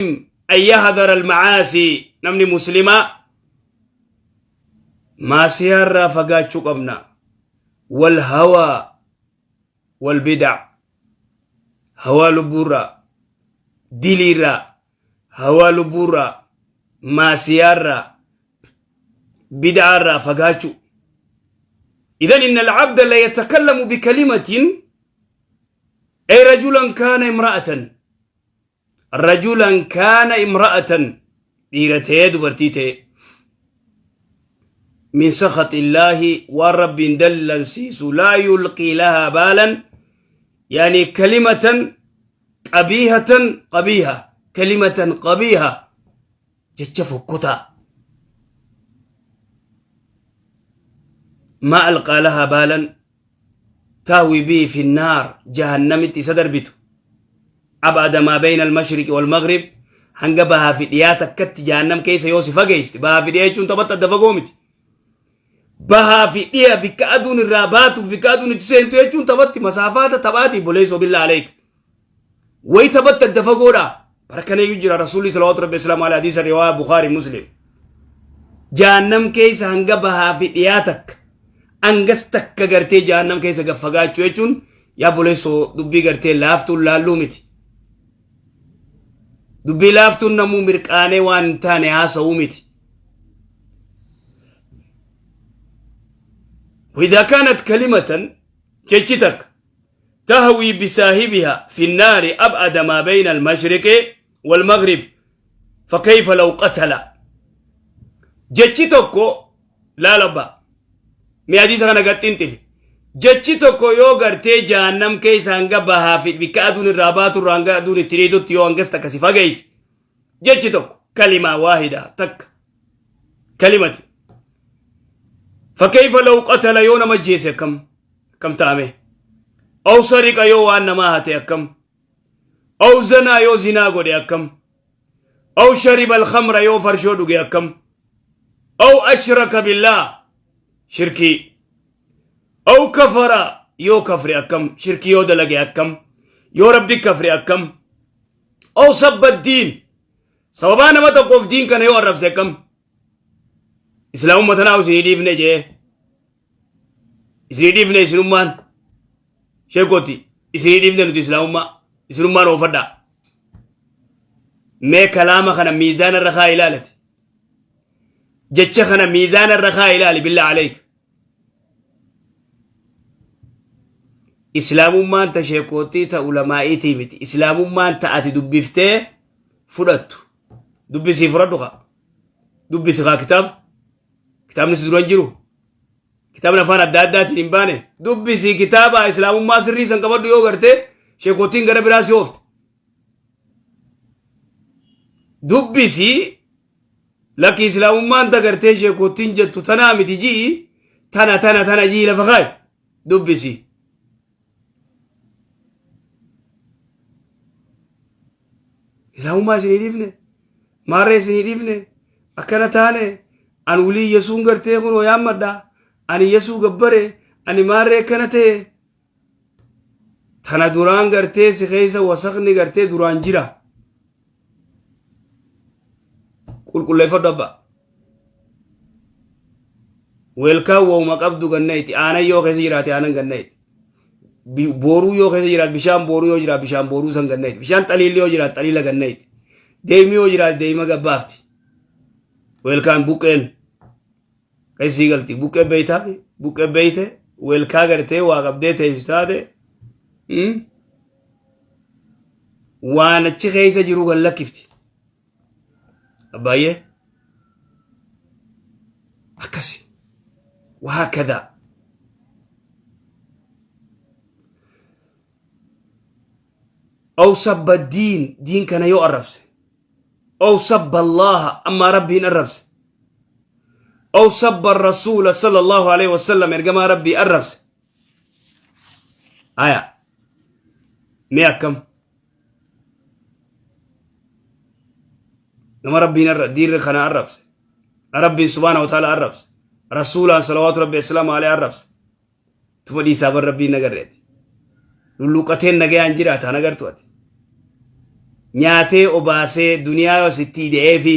An yahdara almacaasii, namni muslimaa maasiyaa irraa fagaachuu qabna. Wal hawaa wal bidac, hawaa lubbuurraa, diliirraa, hawaa lubbuurraa, maasiyaarraa, bid'aarraa fagaachuu. Idan inna alcabda la yatakallamu bikalimatin, ay rajulan kaana imra'atan, rajulan kaana imra'atan, dhiira ta'ee dubartii ta'e, min sakhaxi illaahi, waan Rabbiin dallansiisu, laa yulqii lahaa baalan, yani kalimatan qabiihatan, qabiiha, kalimatan qabiiha, jecha fokkotaa, maa alqaa lahaa baalan, tahwi bihi fi nnaar, jahannamitti isa darbitu, ab'ada maa bayna almashriqi walmaghrib, hanga bahaa fi dhiyaa takkatti jahannam keessa yoo si fageessite. Bahaa fi dhiyaa jechuun taphatti adda fagoo miti. Bahaa fi dhiya, bikka aduun irraa baatuuf bikka aduun itti seentu jechuun taphatti masaafaata taphaati. Boleessoo, billaa aleek, way taphatti adda fagoodha. Barakkaneeyyuu jira. Rasuulli salawaatu rabbi islaamu alaihi, hadiisa riwaayaa Bukhari Muslim, jahannam keessa hanga bahaa fi dhiyaa takka, angas takka gartee jahannam keessa gad fagaachuu jechuun, yaa boleessoo, dubbii gartee laaftuun laalluu miti. Dubbii laaftuun namuu mirqaanee waan hin taane haasa'uu miti. وإذا كانت كلمة جتشتك تهوي بصاحبها في النار أبعد ما بين المشرق والمغرب، فكيف لو قتل؟ Jechi tokko laalabba mi hadiisa kana gaxxinxili. Jechi tokko yoo gartee jahannam keessa hanga bahaa fi bikka aduun irraa baatu irraa hanga aduun itti dhiitutti yoo hangas takka si fageesse, jechi tokko, kalimaa waahida takka, kalimati, fakkeeyfa law qatala, yoo nama jeese akkam akkam ta'ame? Aw sariqa, yoo waan namaa hate akkam? Aw zanaa, yoo zinaa godhe akkam? Aw shariba alkhamra, yoo farshoo dhuge akkam? Aw ashraka billaah, shirkii, aw kafara, yoo kafre akkam? Shirkii yoo dalage akkam? Yoo Rabbi kafre akkam? Aw sabba diin, sababaa nama tokkoof diin kana yoo arrabse akkam? Islaamumma tanaa isinii dhiifne jee, isinii dhiifne, isinummaan sheekoti, isinii dhiifne nuti islaamummaa, isinummaan oofadhaa. Mee kalaama kana miizaana irra kaa ilaalati. Jecha kana miizaana irra kaa ilaali, billaa aleek. Islaamummaan ta sheekootii, ta ulamaa'iitii miti. Islaamummaan ta ati dubbiftee fudhattu. Dubbisii fudhadhu kaa. Dubbisi kaa kitaaba. Kitaabni si dura hin jiru. Kitaabni afaan adda addaatiin hin baane. Dubbisi kitaaba islaamummaa sirrii san qabadhu, yoo gartee sheekootiin gara biraa si oofte. Dubbisi, lakki, islaamummaan ta gartee sheekootiin jettu tanaa miti ji'i, tana tana tana ji'i, lafa kaayi, dubbisi. Islaamummaa isinii dhiifne, maarree isinii dhiifne, akkana taane, an wulii Yesuun gartee kunoo yaammadha, ani Yesuu gabbare, ani maarree akkana ta'e. Tana duraan gartee si keessa wasaqni gartee duraan jira. Qulqulleeffadhu abba. Weelkaan wauma qabdu gannaiti. Aanan yoo keessa jiraate aanan gannaiti. Booruu yoo keessa jiraate, bishaan booruu yoo jiraate, bishaan booruu san gannaiti. Bishaan xaliilli yoo jiraate xaliila gannaiti. Deemii yoo jiraate deema gabbaafti. Weelkaan buqqeen keessii galti. Buqqee beeytaa, buqqee beeyte, weelkaa gartee waa qabdee teessu taate waan achi keessa jiru gan lakkifti. Abbaay'ee akkasi wahaakadaa. Aw sabba diin, diin kana yoo arrabse, aw sabba Allaha, ammaa Rabbiin arrabse, aw sabba rasuula sallallahu alaihi wasallam, ergamaa Rabbii arrabse. Aya, mee akkam nama Rabbiin arra diirri kana arrabse, Rabbiin subhaanahu wa ta'ala arrabse, rasuulaan salawaatu Rabbi islaamu alaihi arrabse, tuma dhiisaa bar Rabbiin nagarreeti lulluqateen nagayaan jiraata nagartu ati. Nyaatee obaasee duniyaa yoo sitti ida'eefi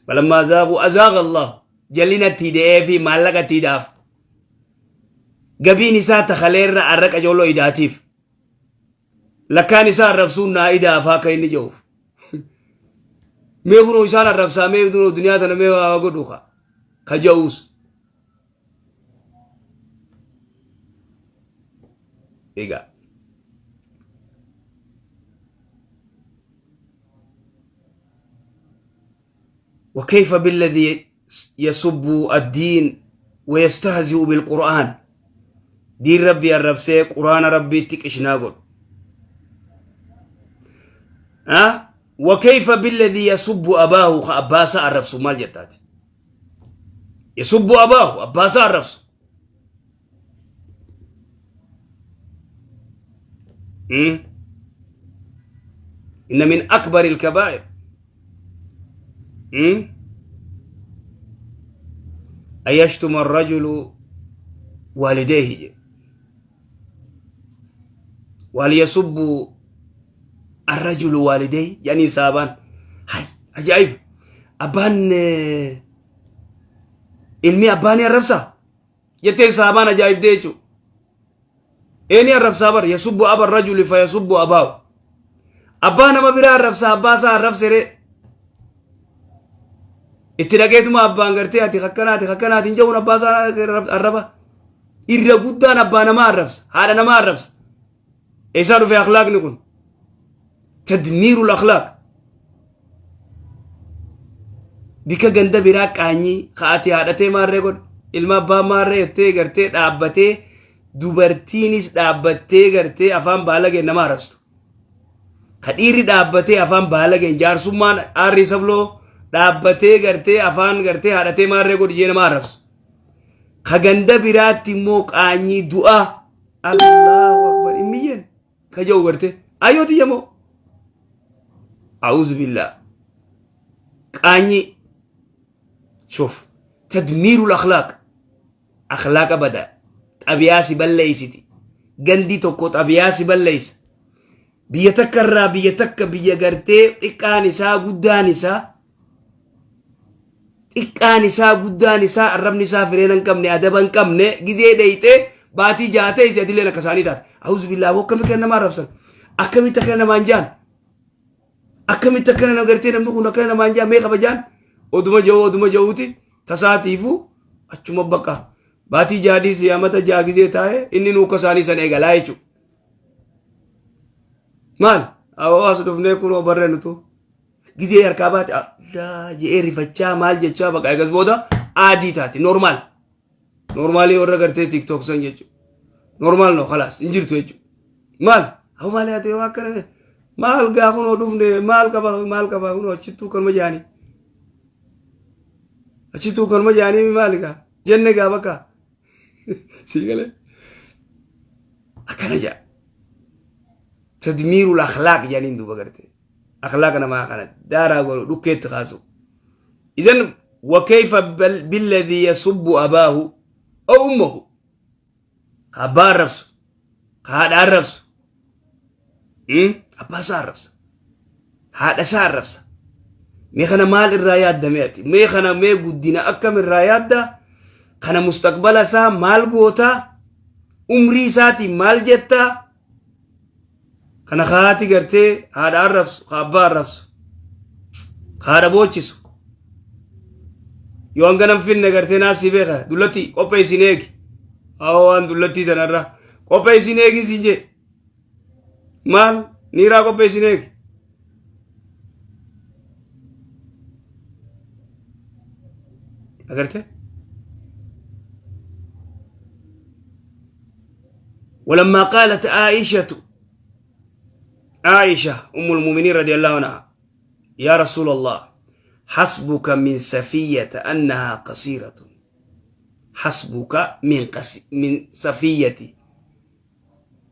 falammaa zaaquu azaaqa Allahu jallina itti ida'eefi maallaqa itti ida'aaf. Gabiin isaa takaleerra arra qajooloo idaatiif. Lakkaan isaa arrabsuun naa ida'aaf akka inni jedhuuf. Mee kunoo isaan arrabsaa mee kunoo duniyaa tana mee waa godhu ka ja'uus. Egaa. وكيف بالذي يسب الدين ويستهزئ بالقرآن دين ربي الربسي قرآن ربي تكشنا قل أه؟ وكيف بالذي يسب أباه أباسا الرب سمال جتات يسب أباه أباسا الرب إن من أكبر الكبائر أن يشتم الرجل والديه وليسب الرجل والديه يعني سابان هاي عجائب أبان ilmi abbaa ni arrabsa jetteen saabaan ajaa'ibdee jechuudha. Eeni arrabsaa bar yasubbu aba rajuli fa yasubbu abaahu. Abbaa nama biraa arrabsaa abbaa isaa arrabsere. Itti dhaqeetuma abbaan gartee ati kakkanaati kakkanaati hin jedhuun abbaa isaa arraba. Irra guddaan abbaa namaa arrabsa haadha namaa arrabsa. Eessaa dhufe akhlaaqni kun? Tadmiirul akhlaaq. Bika ganda biraa qaanyii ka'ati haadhatee maarree godhe ilma abbaa maarree jettee gartee dhaabbatee dubartiinis dhaabbattee gartee afaan baalageen nama arrabsitu. Ka dhiirri dhaabbatee afaan baalageen jaarsummaan aarrii sabloo dhaabbatee gartee afaan gartee haadhatee maarree godhi jee nama arrabsu. Ka ganda biraatti immoo qaanyii du'aa Allahu akbar immiyyeen ka jedhu gartee ayyoo tiyya moo a'uuzu billah qaanyii shuf tadmiirul akhlaaq akhlaaqa bada xabiyaa si balleeysiti gandi tokko xabiyaa si balleeysa biyya takka irraa biyya takka biyya gartee xiqqaan isaa guddaan isaa xiqqaan isaa guddaan isaa arrabni isaa fireena hin qabne adaba hin qabne gizee dheeyxee baatii jaatee isii adileen akka isaanii taate auzu billaa aboo akkamitti kana nama arrabsan akkamitti akkana namaan jaan akkamitti akkana nama gartee namni kun akkana namaan jaan mee kabajaan oduma ja'uu oduma ja'uuti tasaatiifu achuma baqa baatii jaadii siyaamata jaa gizee taa'e inni nuuka isaanii san eegalaa jechuudha. Maal? Hawaasa dhufnee kunoo barree nutu. Gizee harkaa baate allaa je'ee rifachaa maal jechaa baqa eegas booda aadii taati normaal. Normaalii warra gartee tiktok san jechuudha. Normaal no khalaas hin jirtu jechuudha. Maal? Hawwa maal yaate yoo akkana maal gaa kunoo dhufne maal qaba maal qaba kunoo achittuu kanuma jaanii. Achittuu kanuma jaanii maal gaa jenne gaa bakka. Sii galee. Akkana jedha. Tadmiirul akhlaaq jedhaniin duuba gartee. Akhlaaqa namaa kana daaraa godhu dhukkeetti kaasu. Idan wakayfa billadhi yasubbu abaahu aw ummahu. Ka abbaa arrabsu. Ka haadha arrabsu. Abbaa isaa arrabsa. Haadha isaa arrabsa. Mee kana maal irraa yaadda mee ati? Mee kana mee guddina akkam irraa yaadda? Kana mustaqbala isaa maal goota? Umrii isaatiin maal jetta? Kana haati gartee haadha arrabsu, ka abbaa arrabsu, ka haadha boochisu. Yoo hanga nan finne gartee naasii beeka dullatti qopheessin eegi. Haa waan dullattii tanarra qopheessin eegi siin jee. Maal niiraa qopheessin eegi. Agartee? ولما قالت عائشة عائشة أم المؤمنين رضي الله عنها يا رسول الله حسبك من سفية أنها قصيرة حسبك من من سفية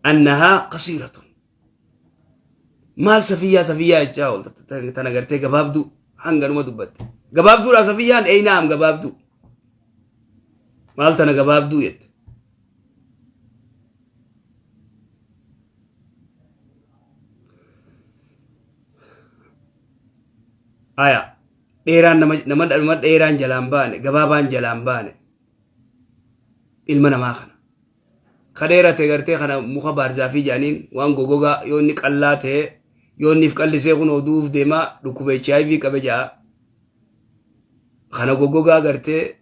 أنها قصيرة maal safiyyaa safiyyaa jechaa oolta tana gartee gabaabduu hanganuma dubbatte gabaabduudha safiyyaan eeynaam gabaabduu maal tana gabaabduu jette Aya dheeraan nama nama nama dheeraan jalaan baane gabaabaan jalaan baane ilma namaa kana. Ka dheerate gartee kana muka baarzaafii jedhaniin waan gogogaa yoo inni qallaa ta'e yoo inni if qallisee kun oduuf deemaa dhukkuba HIV qabe ja'a. Kana gogogaa gartee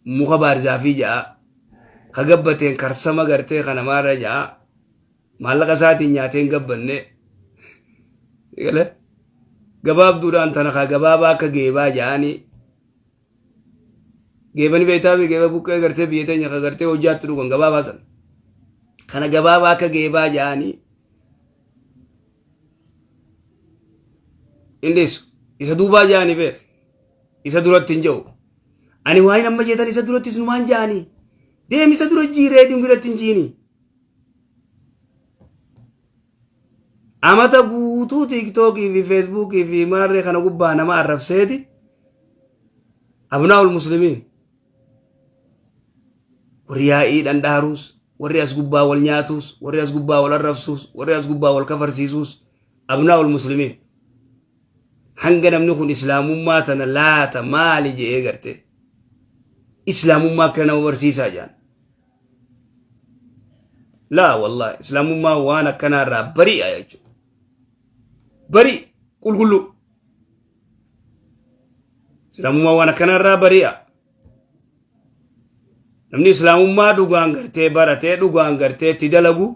muka baarzaafii ja'a. Ka gabbateen karsama gartee kana maarra ja'a. Maallaqa isaatiin nyaatee hin gabbanne. Galee gabaabduudhaan tana ka gabaabaa akka geebaa ja'anii. Geebani beektaa fi geeba buqqee gartee biyya teenya ka gartee hojjaatti dhugan gabaabaa sana. Kana gabaabaa akka geebaa ja'anii. Hin dhiisu. Isa duubaa ja'anii beek. Isa duratti hin jiru. Ani waan amma jeetan isa durattis numaan ja'anii. Deemi isa dura jiiree biratti hin jiini. Amata guutuu tiiktookii fi feesbuukii fi maarree kana gubbaa nama arrabseeti abnaa'ul muslimiin warri yaa'ii dhandhaaruus warri as gubbaa wal nyaatuus warri as gubbaa wal arrabsuus warri as gubbaa wal kafarsiisuus abnaa'ul muslimiin hanga namni kun islaamummaa tana laata maali je'ee garte islaamummaa akka nama barsiisaa jedhan. Laa wallaahi islaamummaa waan akkanaa irraa bari'a jechuudha. Bari qulqulluu. Islaamummaa waan akkanaa irraa bari'a. Namni islaamummaa dhugaan gartee baratee dhugaan gartee itti dalagu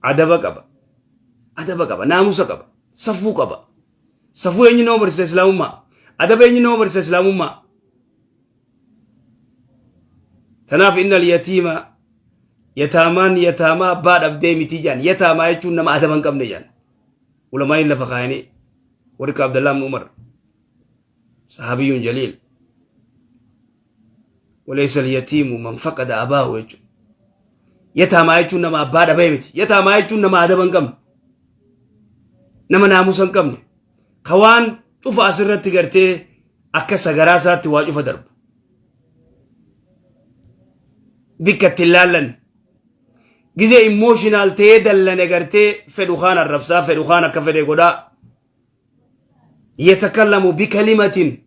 adaba qaba. Adaba qaba. Naamusa qaba. Safuu qaba. Safuu eenyu nama barsiisa islaamummaa? Adaba eenyu nama barsiisa islaamummaa? Tanaaf innal yatiima yataamaan yataamaa abbaa dhabdee miti jedhan. Yataamaa jechuun nama adaba hin qabne jedhan. Ulamaa'iin lafa kaayanii warri akka Abdallaa ibn Umar sahabiyyuun jaliil. Walaysa al-yatiimu man faqada abaahu jechuudha. Yataamaa jechuun nama abbaa dhabee miti. Yataamaa jechuun nama adaba hin qabne. Nama naamusa hin qabne. Ka waan cufa asirratti gartee akka sagaraa isaatti waa cufa darbu. Bikka itti hin laallanne. Gizee immooshinal ta'ee dallane gartee fedhu kaan arrabsaa fedhu kaan akka fedhe godhaa. Yatakallamu bikalimatin.